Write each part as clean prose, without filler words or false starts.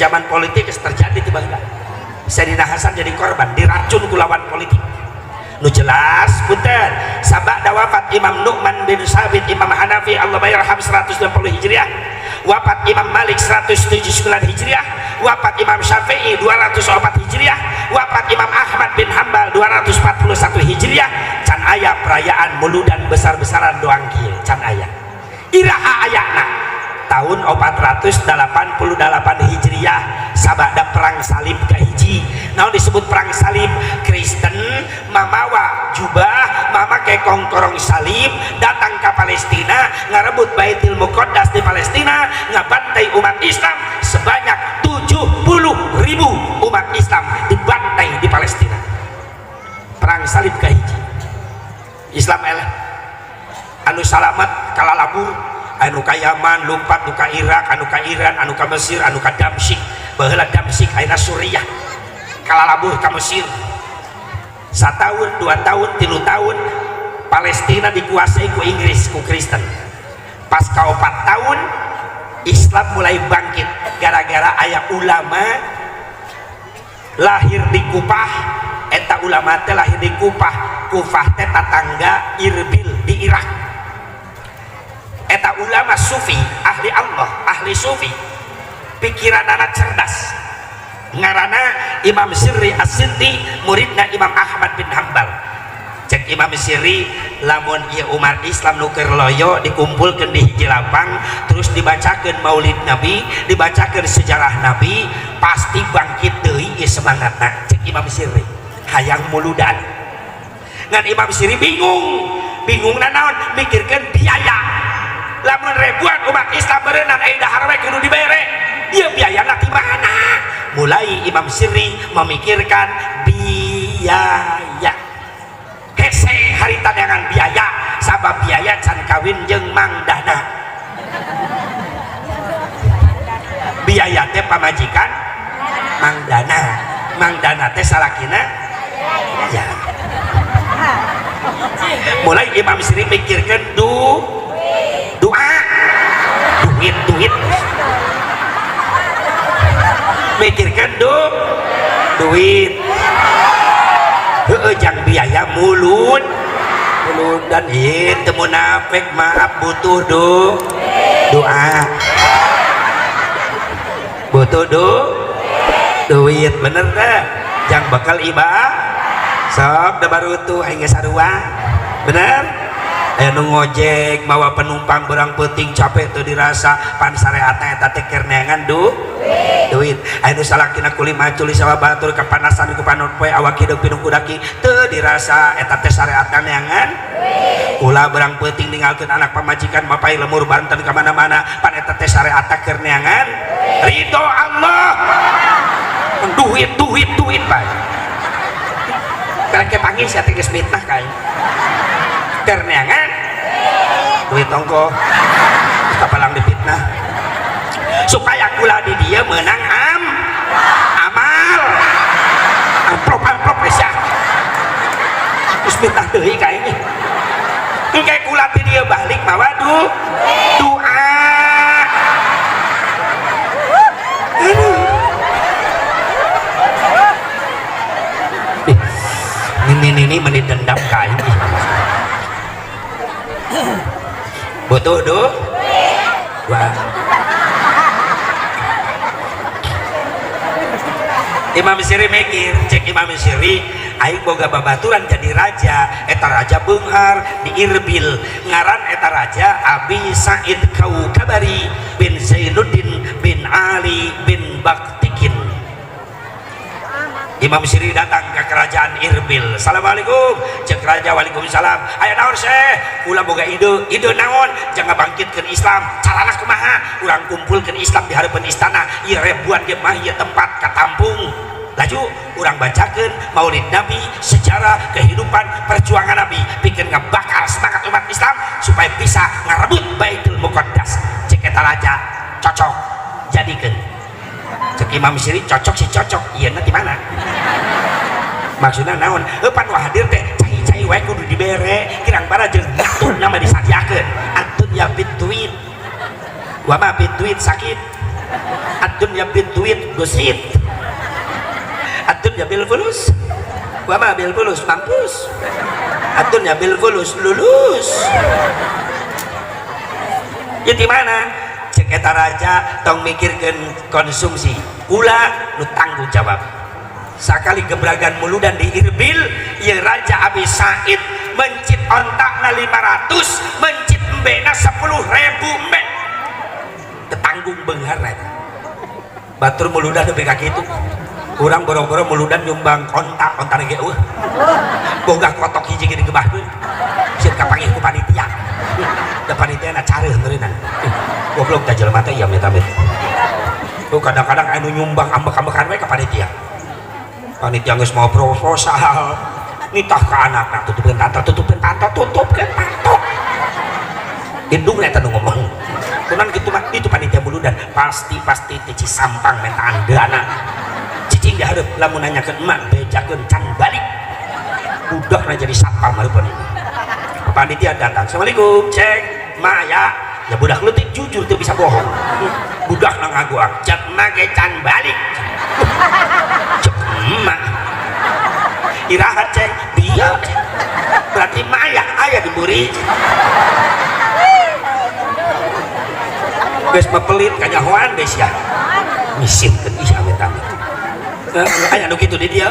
Kekejaman politik geus terjadi di baheula. Sayyidina Hasan jadi korban, diracun ku lawan politik. Nu jelas, punten, sabada wafat Imam Nu'man bin Sabit, Imam Hanafi Allah yarham, 160 Hijriah, wafat Imam Malik 179 Hijriah, wafat Imam Syafi'i 204 Hijriah, wafat Imam Ahmad bin Hambal 241 Hijriah, can aya perayaan muludan besar-besaran doang kieu, can aya. Iraha ayana? Tahun 488 Hijriah, sabada perang salib kahiji. Naon disebut perang salib? Kristen mamawa jubah, mamake kongkorong salib, datang ke Palestina, ngarebut Baitul Muqaddas di Palestina, ngabantai umat Islam sebanyak 70.000 umat Islam dibantai di Palestina. Perang salib kahiji. Islam eleh, anu salamat kalalabur, anu ka Yaman lumpat, anu ka Irak, anu ka Iran, anu ka Mesir, anu ka Damsyik. Baheula Damsyik, ayeuna Suriah. Kalalabur ka Mesir. Satahun, 2 tahun, 3 tahun, Palestina dikuasai ku Inggris, ku Kristen. Pas ka 4 tahun, Islam mulai bangkit gara-gara aya ulama lahir di Kupah. Eta ulama teh lahir di Kupah. Kufah teh tatangga Irbil di Irak. Eta ulama sufi, ahli Allah, ahli sufi, pikiran anak cerdas, ngarana Imam Sirri As-Sinti, muridna Imam Ahmad bin Hambal. Cek Imam Sirri, lamun ieu umat Islam nu keur loyo dikumpulkeun di hiji lapang, terus dibacakeun maulid Nabi, dibacakeun sejarah Nabi, pasti bangkit deui ieu semangatna. Cek Imam Sirri, hayang muludan. Ngan Imam Sirri bingung. Bingung naon? Mikirkeun biaya. Lamun ribuan umat Islam berenang, eh, dahar we kudu dibere, ieu biayana ti mana? Mulai Imam Sirri memikirkan biaya. Hese harita dengan biaya, sabab biaya can kawin jeung Mang Dana. Biaya teh pamajikan Mang Dana, Mang Dana teh salakina ya. Mulai Imam Sirri mikirkan doa, duit, duit, mikirkan duit. Heeh, jang biaya mulut mulut dan itu munafik, maaf, butuh doa, butuh duit, bener dah, jang bakal ibadah. Sok da baru tuh aing sarua, bener. Aya nu ngojek mawa penumpang berang peuting, capek teu dirasa, pan sareatna eta teh keur neangan duit. Aya nu salakina kuli macul di sawah batur, kapanasan ku panon poe, awak hideung pinuh ku daki, teu dirasa, eta teh sareatna neangan. Ulah berang peuting ninggalkeun anak pamajikan, mapay lemur Banten ka mana-mana, pan eta teh sareatna keur neangan ridho Allah. Duit, duit, duit bae. Karek panggil sia teh geus mitnah kae. Keur neangan duit, tongko kapalang dipitnah supaya kula di dia menang amal amplop, amplop sia terus mitnah deui kayaknya. Kayak kula di dia balik mawa doa. Aduh. Ih, ini meni dendam kain. Butuh wah. Imam Siri mikir. Cek Imam Siri, aing boga babaturan jadi raja. Eta raja beunghar di Irbil, ngaran eta raja Abi Said Kaukabari bin Zainuddin bin Ali bin Baktikin. Imam Siri datang ke kerajaan Irbil. "Assalamualaikum," cek raja. "Waalaikumsalam. Aya naon, Syekh?" "Kula boga ide." "Ide naon?" "Jangan bangkitkeun Islam." "Carana kumaha?" "Urang kumpulkeun Islam di hadapan istana. Ieu ribuan ge mah ieu tempat katampung. Laju urang bacakeun maulid Nabi, sejarah kehidupan perjuangan Nabi, pikeun ngebakar semangat umat Islam supaya bisa ngarebut Baitul Muqaddas." Cek eta raja, "Cocok, jadikeun." Cek Imam Siri, "Cocok sih cocok, iya di mana? Maksudnya naon?" "Pan nu hadir teh cai-cai wae kudu dibere, kirang bara jeung atun nama disadiakeun. Atun ya bit duit, wa ma bit duit sakit." Ad-dunya bid duit gosit, ad-dunya bil fulus wa ma bil fulus mampus, ad-dunya bil fulus lulus. Ya di mana cek eta raja, tong mikirkeun konsumsi, kula nu tanggung jawab. Sakali gebragan muludan di Irbil, ieu Raja Abi Said mencit ontakna 500, mencit embena 10.000 embe, ketanggung beunghar eta. Batur muludan nepi ka kitu, urang boro-boro muludan nyumbang onta, onta ge eueuh, boga kotok hiji ge digebahkeun, sieun kapanggih ku panitia, da panitia na careuh meureunna. Goblok tah jelema teh, ieu amit-amit. Tuh kadang-kadang anu nyumbang ambek-ambekan we ka panitia. Panitia geus mau proposal, nitah ka anakna, tutupkeun panto, tutupkeun panto, tutupkeun panto. Indungna eta nu ngomong. Kunan kitu mah itu panitia muludan pasti pasti ti Cisampang mintaan dana. Cicing di hareup, lamun nanyakeun emak bejakeun can balik. Budakna jadi satpam hareupeun ini. Panitia datang, "Assalamualaikum, cek, mak ya." Ya budak leutik jujur teu bisa bohong. Budakna ngaguang, "Cek emak ge can balik." Cek emak. Iraha cek, dia cek. Berarti emak aya, aya di buri. Geus mah pelit kanyahoan geus ya. Misikeun ih amit-amit. Aya nu kitu di dieu.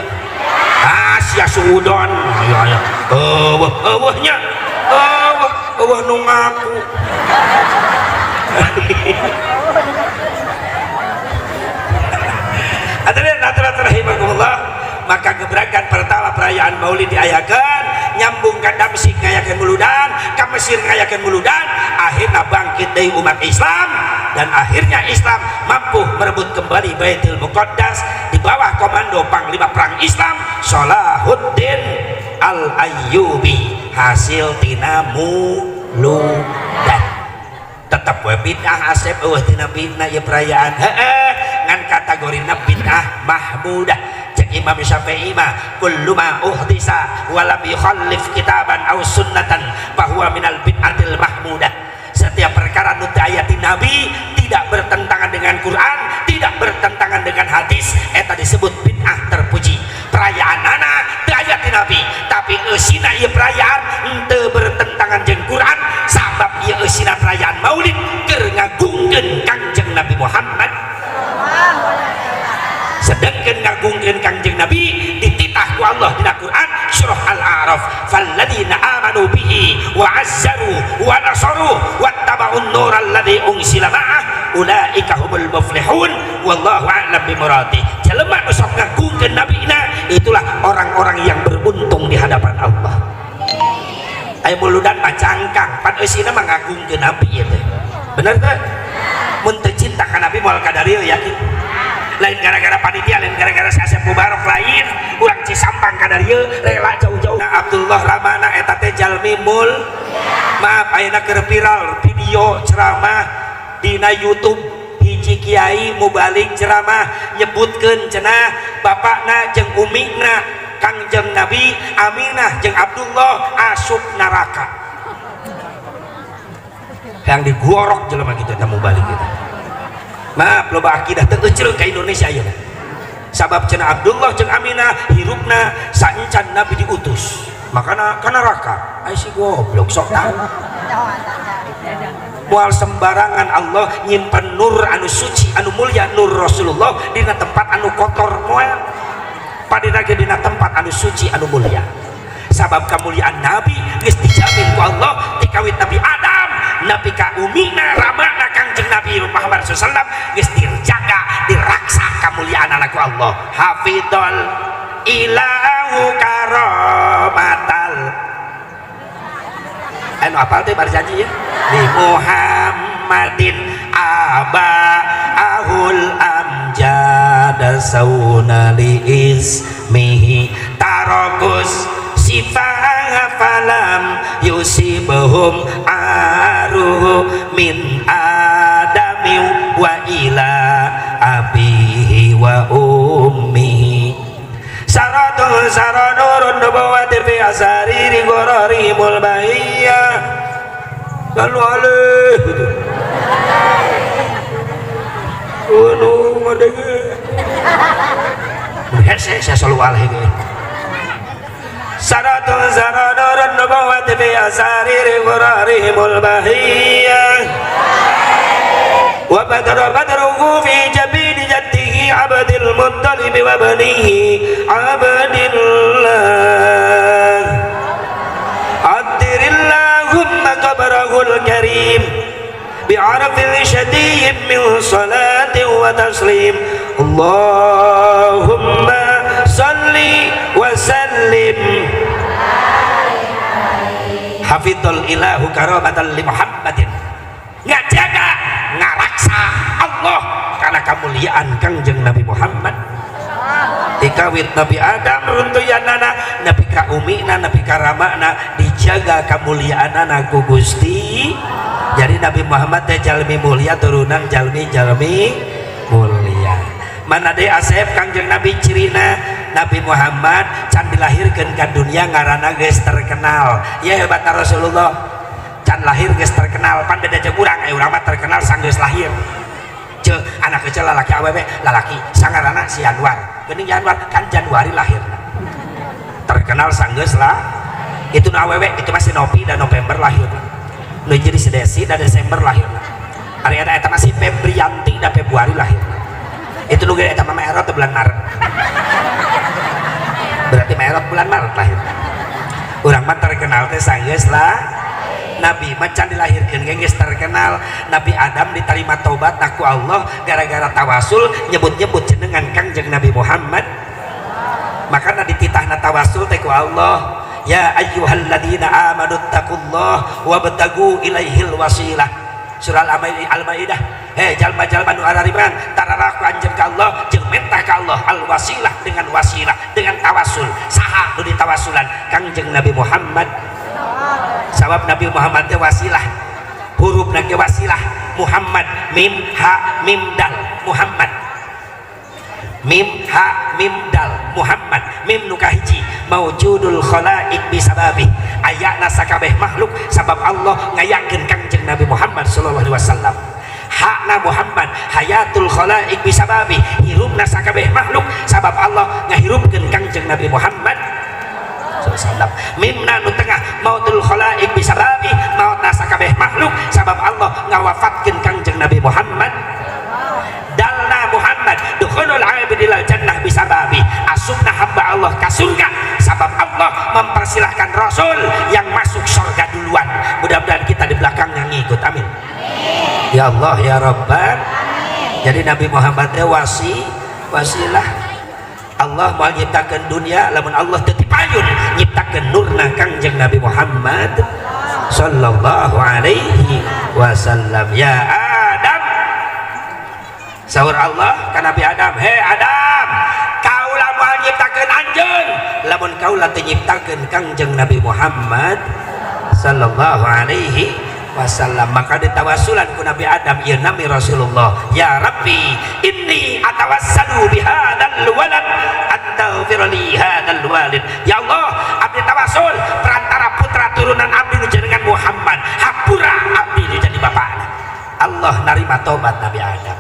Ah sia suudon. Aya aya. Eueuh eueuh nya. Eueuh eueuh nu ngaku. Hadirin hadirat rahimakumullah, maka gebrakan pertama perayaan Maulid diayakeun, nyambung ka Damsyik ngayakeun muludan, ka Mesir ngayakeun muludan, akhirnya bangkit deui umat Islam dan akhirnya Islam mampu merebut kembali Baitul Muqaddas di bawah komando Panglima Perang Islam Salahuddin Al-Ayyubi, hasil tina muludan. Tetap we bid'ah asep, eueuh tina bid'ah ieu perayaan, heeh, ngan kategorina bid'ah mahmudah. Cek Imam Syafi'i mah kullu ma uhdisa wa lam yukhallif kitaban aw sunnatan fahuwa minal bid'atil mahmudah. Setiap perkara nu teu aya ti Nabi, tidak bertentangan dengan Quran, tidak bertentangan dengan hadis, eta disebut bid'ah terpuji. Perayaanana teu aya ti Nabi, tapi eusina ieu perayaan henteu bertentangan jeung Quran, sabab ieu eusina perayaan Maulid keur ngagungkeun Kangjeng Nabi Muhammad. Sedangkan ngagungkeun Kangjeng Nabi dititah ku Allah dina Quran surah Al-A'raf, falladzina amanu bihi wa azzaru wa nasaru wattaba'un nur alladzi unsila ma'ah ulaika humul muflihun wallahu a'lam bimuradi. Jelema nu sok ngagungkeun nabina itulah orang-orang yang beruntung di hadapan Allah. Aya muludan mah cangkang, pan eusina mah ngagungkeun nabi ieu teh. Bener teh? Mun teu cinta ka nabi moal kadarieu, yakin. Lain gara-gara panitia, lain gara-gara si Asep Mubarok, lain urang Cisampang kadarieu rela jauh-jauh. Nah, Abdullah Ramana eta teh jalmi mul. Maaf, ayeuna keur viral video ceramah dina YouTube hiji kiai mubalik ceramah nyebutkeun cenah bapakna jeung umina Kangjeng Nabi Aminah jeung Abdullah asup neraka. Yang digorok jelema kitu eta mubalik gitu. Maaf, loba akidah teu euceul ka Indonesia ayeuna. Sabab cenah Abdullah jeung Aminah hirupna saencan Nabi diutus. Makana ka neraka. Ai si goblok sok tahu. Moal sembarangan Allah nyimpen nur anu suci anu mulia nur Rasulullah dina tempat anu kotor, moal. Padina ge dina tempat anu suci anu mulia. Sabab kemuliaan Nabi geus dijamin ku Allah ti kawit Nabi Adam, Nabi ka umina ramana Kangjeng Nabi Muhammad SAW geus dijaga diraksa kemuliaan anak ku Allah. Hafidhol ilahu karomatal anu apal teh bar janji ya li Muhammadin aba ahul amjada sauna li ismihi tarakus sifah falam yusibhum aruhu min adami wa ila abihi wa ummihi saratun saranurun nubuwati fi asariri gororimul bahiyah lalu alih gitu. Waduh, ngadenge. Mun hese saya selalu alih ge. Saratun saradurun nubuwati fi asariri qurarihimul bahiyah wa badra badruhu fi jabini jaddihi Abdil Muttalib wa banihi Abdillah. Addirillahumma qabrahul karim bi'arfin syadid min salatin wa taslim. Allahumma salli wa sallim. Hafidhul ilahu karamatan li Muhammadin, ngajaga ngaraksa Allah karena kemuliaan Kangjeng Nabi Muhammad. Dikawit Nabi Adam runtuyanana, nepi ka umina, nepi ka ramana, dijaga kemuliaanana ku Gusti. Jadi Nabi Muhammad teh jalmi mulia, turunan jalmi jalmi mulia. Mana deui, Asep? Kangjeng Nabi cirina, Nabi Muhammad can dilahirkeun ka dunia ngaranna geus terkenal. Ya, hebatna Rasulullah, can lahir geus terkenal. Pan beda jeung urang, urang mah terkenal sanggeus lahir. Ce, anak kecil lalaki awewe? Lalaki. Sangaranna si Anwar. Geuning Anwar kan Januari lahirna, terkenal sanggeus lah itu. Nu awewe itu masih Nopi dan November lahirna. Nu jadi si Desi dan Desember lahirna. Ari eta eta masih Febrianti dan Februari lahirna. Itu nu gede eta mah Merot bulan Maret, berarti Merot bulan Maret lahirna. Urang mah terkenal teh sanggeus lah. Nabi mah can dilahirkeun ge geus terkenal. Nabi Adam diterima tobat ku Allah gara-gara tawasul nyebut-nyebut jenengan Kangjeng Nabi Muhammad. Makana dititahna tawasul teh ku Allah, ya ayyuhalladzina amanu taqullah wabtagu ilaihil wasilah, surah Al-Maidah. Hei jalma-jalma nu arariman, tararaku anjeun ka Allah jeung mentah ka Allah al wasilah, dengan wasilah, dengan tawasul. Saha nu ditawasulan? Kangjeng Nabi Muhammad. Sabab Nabi Muhammad teh wasilah, hurufna ge wasilah. Muhammad, mim ha mim dal, Muhammad, mim ha mim dal, Muhammad. Mim nu kahiji, maujudul khalaik bisababi, ayana sakabeh makhluk sabab Allah ngayakeun Kangjeng Nabi Muhammad sallallahu alaihi wasallam. Hakna Muhammad, hayatul khalaik bisababi, hirupna sakabeh makhluk sabab Allah ngahirupkeun Kangjeng Nabi Muhammad sallam. Mimna nu tengah, mautul khalaik bisababi, mautna sakabeh makhluk sabab Allah ngawafatkeun Kangjeng Nabi Muhammad. Dalna Muhammad, dukhulul abidil jannah bisababi, asupna hamba Allah ka surga sabab Allah mempersilahkan Rasul yang masuk surga duluan. Mudah-mudahan kita di belakangnya ngikut, amin ya Allah ya Rabban. Jadi Nabi Muhammad teh wasilah. Allah mau nyiptakan dunia lamun Allah teu payun nyiptakeun nurna Kangjeng Nabi Muhammad sallallahu alaihi wasallam. Ya Adam, sahur Allah ka Nabi Adam, "He Adam, kaula moal nyiptakeun anjeun lamun kaula teu nyiptakeun Kangjeng Nabi Muhammad sallallahu alaihi wasallam." Maka ditawasulan ku Nabi Adam ieu nami Rasulullah, "Ya Rabbi, inni atawassalu bihadzal walad astaghfir li hadzal walid." Ya Allah, abdi tawasul perantara putra turunan abdi nu jenengan Muhammad, hampura abdi nu jadi bapakna. Allah narima tobat Nabi Adam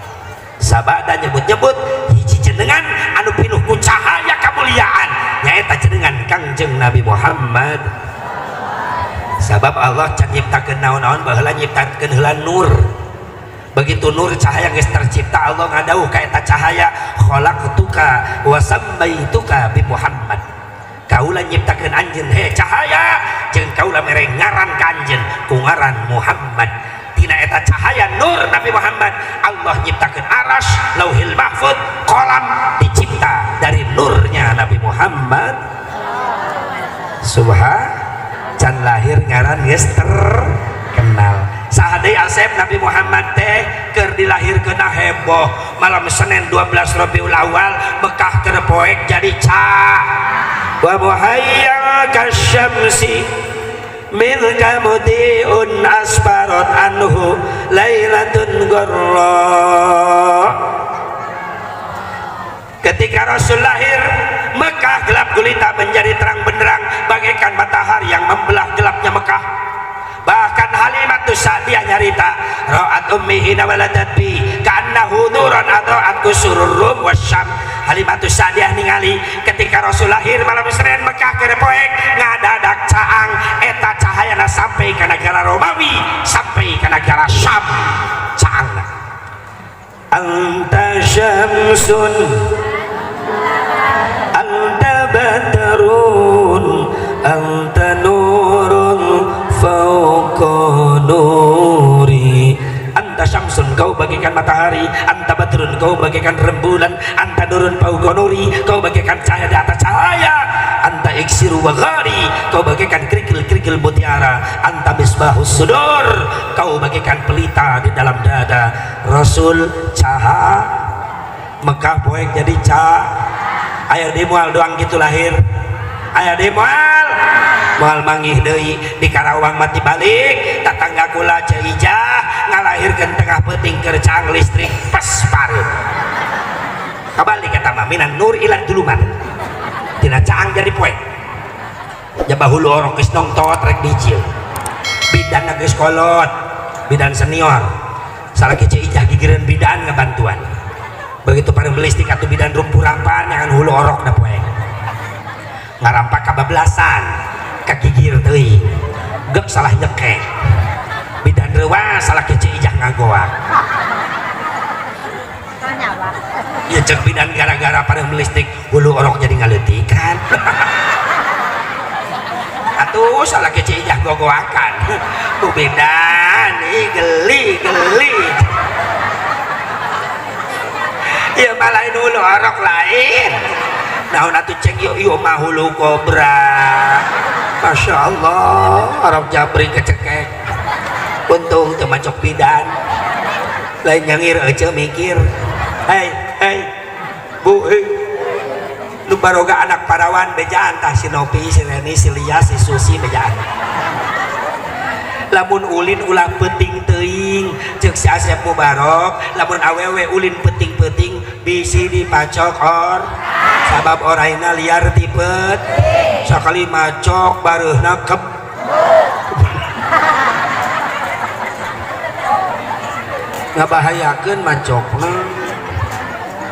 sabada nyebut-nyebut hiji jenengan anu pinuh ku cahaya kemuliaan, nyaeta jenengan Kangjeng Nabi Muhammad. Sabab Allah can nyiptakeun naon-naon baheula nyiptakeun heula nur. Begitu nur cahaya geus tercipta, Allah ngadawuh ka eta cahaya, "Khalaqtuka wa sammaituka bi Muhammad." Kaula nyiptakeun anjeun, he cahaya, jeung kaula mere ngaran ka anjeun ku ngaran Muhammad. Tina eta cahaya nur Nabi Muhammad Allah nyiptakeun aras, Lauhil Mahfud, kolam dicipta dari nurnya Nabi Muhammad. Subhan, can lahir ngaran geus terkenal. Saha deui, Asep? Nabi Muhammad teh keur dilahirkeun heboh. Malam Senin 12 Rabiul Awal, Mekah keur poek jadi ca wa muhayya kasyamsi minka mudiun asfarat anhu lailatun gharra. Ketika Rasul lahir, Mekah gelap gulita menjadi terang benderang bagaikan matahari yang membelah gelapnya Mekah. Bahkan Halimatus Sa'diyah nyarita, ra'at ummi hina waladat bi ka'annahu lahu nuran adaat kusurur rum wasyam. Halimatus Sa'diyah ningali ketika Rasul lahir malam Senin Mekah keur poek ngadadak caang eta cahayana sampai ka negara Romawi, sampai ka negara Syam caangna. Anta syamsun anta badrun anta nurun fauqa nuri. Anta syamsun, kau bagaikan matahari, anta badrun, kau bagaikan rembulan, anta nurun fauqa nuri, kau bagaikan cahaya di atas cahaya, anta iksiru wa ghari, kau bagaikan kerikil-kerikil mutiara, anta misbahus sudur, kau bagaikan pelita di dalam dada. Rasul caha Mekah poek jadi ca aya di moal doang gitu lahir, aya di moal moal manggih deui di Karawang mati balik tatangga kula Ceu Ijah ngalahirkeun tengah peuting keur caang listrik pas pareum kabalik eta mah minan nur ila dulumat tina caang jadi poek jaba hulu orok geus nongtot rek dijil bidan geus kolot bidan senior salaki Ceu Ijah gigireun bidan ngabantuan begitu pareum listrik atuh bidan rumpurapan jangan hulu orok na poek ngarampak kabablasan kagigir teuing gek salah nyekek bidan reuas salah Ceu Ijah ngagoak ya cek bidan gara-gara pareum listrik hulu orok jadi ngaleutikan atuh salah Ceu Ijah gogoakan bu bidan ih geli geli ya malah hulu orok lain naon atuh cek yuk yuk mah hulu kobra. Masya Allah orok jabri kecekek untung teu macok bidan lain nyangir ece mikir hei hei bu hei lu baroga anak parawan bejaan tah si Nopi si Reni si Lia si Susi bejaan lamun ulin ulah peuting teuing ceuk si Asep Mubarok lamun awewe ulin peuting-peuting bisi dipacok or sabab oraina liar tipet sakali macok bareuhna kep ngabahayakeun macokna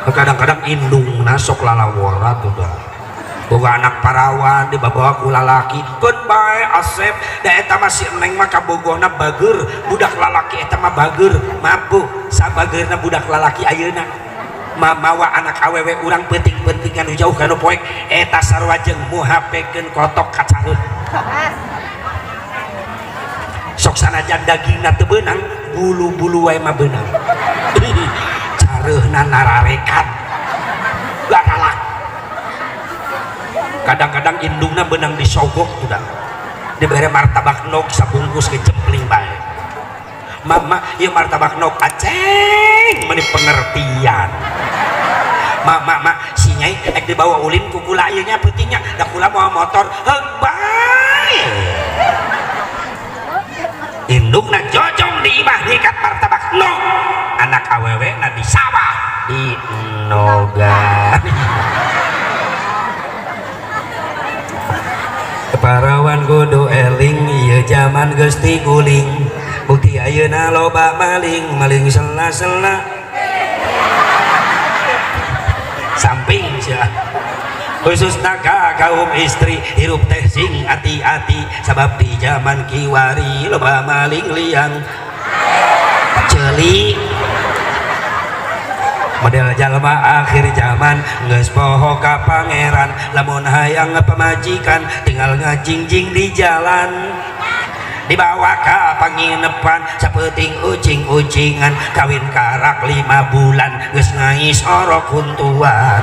kadang-kadang indungna sok lalawora tuh dah boga anak parawan dibawa ku lalaki keun bae Asep da eta mah si Neng mah kabogohna bager budak lalaki eta mah bager mabuk sabageurna budak lalaki ayeuna mamawa anak awewe urang peuting-peutingan nu jauh kana poek eta sarua jeung muhapekeun kotok kacareuh sok sanajan dagingna teu beunang bulu-bulu wae mah beunang careuhna nararekat gagalak kadang-kadang indungna benang disogok udah dibere martabak nog sabungkus kecempling bae mama ieu martabak nog aceng meni pengertian ma ma si nyai ek dibawa ulin ku kula ieu nya peutingnya da kula mawa motor heug bae indungna jojong di imah diikat martabak nog anak awewe na di sawah di noga. Parawan kudu eling ieu jaman geus tiguling bukti ayeuna loba maling maling sela-sela samping sia khususna ka kaum istri hirup teh sing ati-ati sabab di jaman kiwari loba maling liang ceuli model jalma akhir zaman geus poho ka pangeran lamun hayang pamajikan tinggal ngajingjing di jalan dibawa ka panginepan sapeuting ucing-ucingan kawin karak 5 bulan geus ngais orok huntuan.